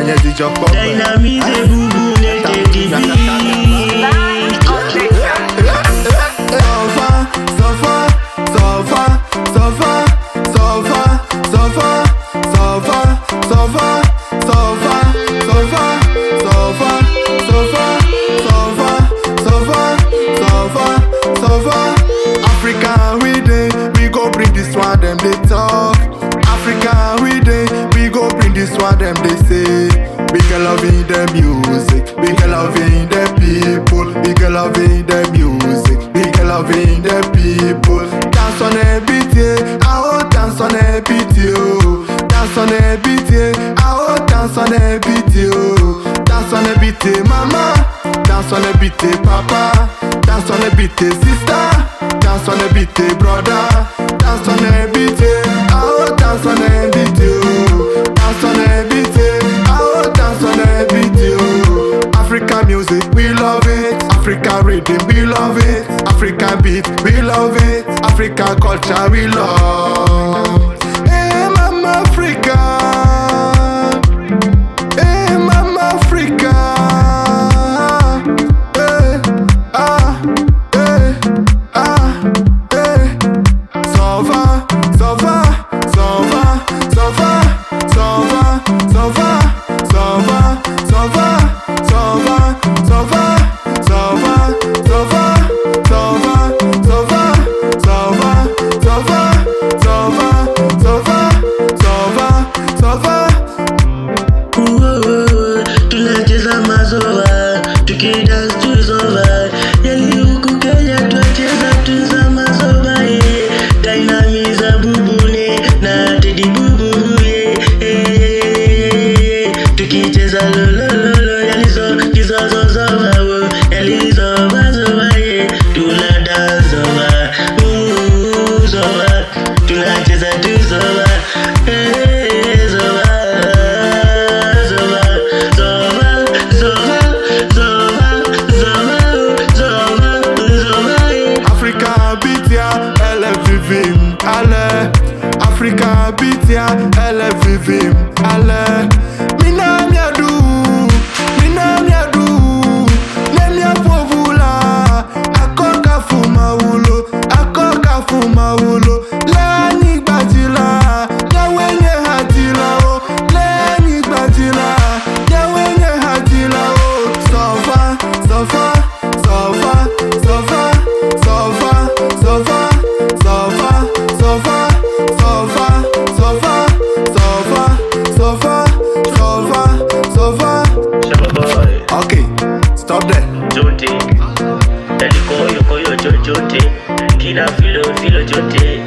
Enye dzidzɔkpɔƒe. Dynamize bubu ne Teddy B. Sɔfa, sɔfa, sɔfa, sɔfa, sɔfa, sɔfa, sɔfa, sɔfa, sɔfa, sɔfa, sɔfa, sɔfa, sɔfa, sɔfa, sɔfa, sɔfa. Africa we dey, we go bring this one dem dey talk. Africa we dey, we go bring this one dem dey say. We can love in the music, we can love in the people, we can love in the music, we can love in the people. Dance on a beat, yeah. I oh dance on a beat, yo. Dance on a beat, yeah. I oh dance on a beat, yo. Dance on a beat, yeah, mama. Dance on a beat, yeah, papa. Dance on a beat, yeah, sister. Dance on a beat, yeah, brother. Dance on a beat, yeah. I oh dance on a beat, yo. Dance on a beat, yeah. I oh dance on a beat, yo. Africa music, we love it. Africa rhythm, we love it. Africa beat, we love it. Africa culture, we love. Hey, Mama Africa. Hey, Mama Africa. Hey, ah, hey, ah, hey. Sɔfa, sɔfa, sɔfa, sɔfa, sɔfa, sɔfa, sɔfa, sɔfa, sɔfa, sɔfa, sɔfa, sɔfa, sɔfa, sɔfa, sɔfa, sɔfa, sɔfa, sɔfa, sɔfa, sɔfa. Uo, tunacheza mazoa tukidance tuzova yali huku Kenya twacheza tuza mazoba ye dynamiza bubune na Teddy bubu ye eh, eh, eh, tukicheza lolololo yalizo kizozozova wo yalizovazova ye tunadanzova uzova tunacheza tuzova eh, zova zova zova zova zova zova zova zova eh. Africa beat ya, LFVV, ale. Africa beat ya, LFVV, ale. Mina miadu, mina miadu, ne mia povula. Akoka fuma wulo, akoka fuma wulo. Lẹ́yìn gbajila, yawe nye hatila o. Lẹ́yìn gbajila, yawe nye hatila o. Sọfa, sọfa, sọfa, sọfa, sọfa, sọfa, sọfa, sọfa, sọfa, sọfa, sọfa, sọfa, sọfa, sọfa. Shabba boy. Okay, stop there. Jote, Dali koyo koyo jojote, kila filo filo jote.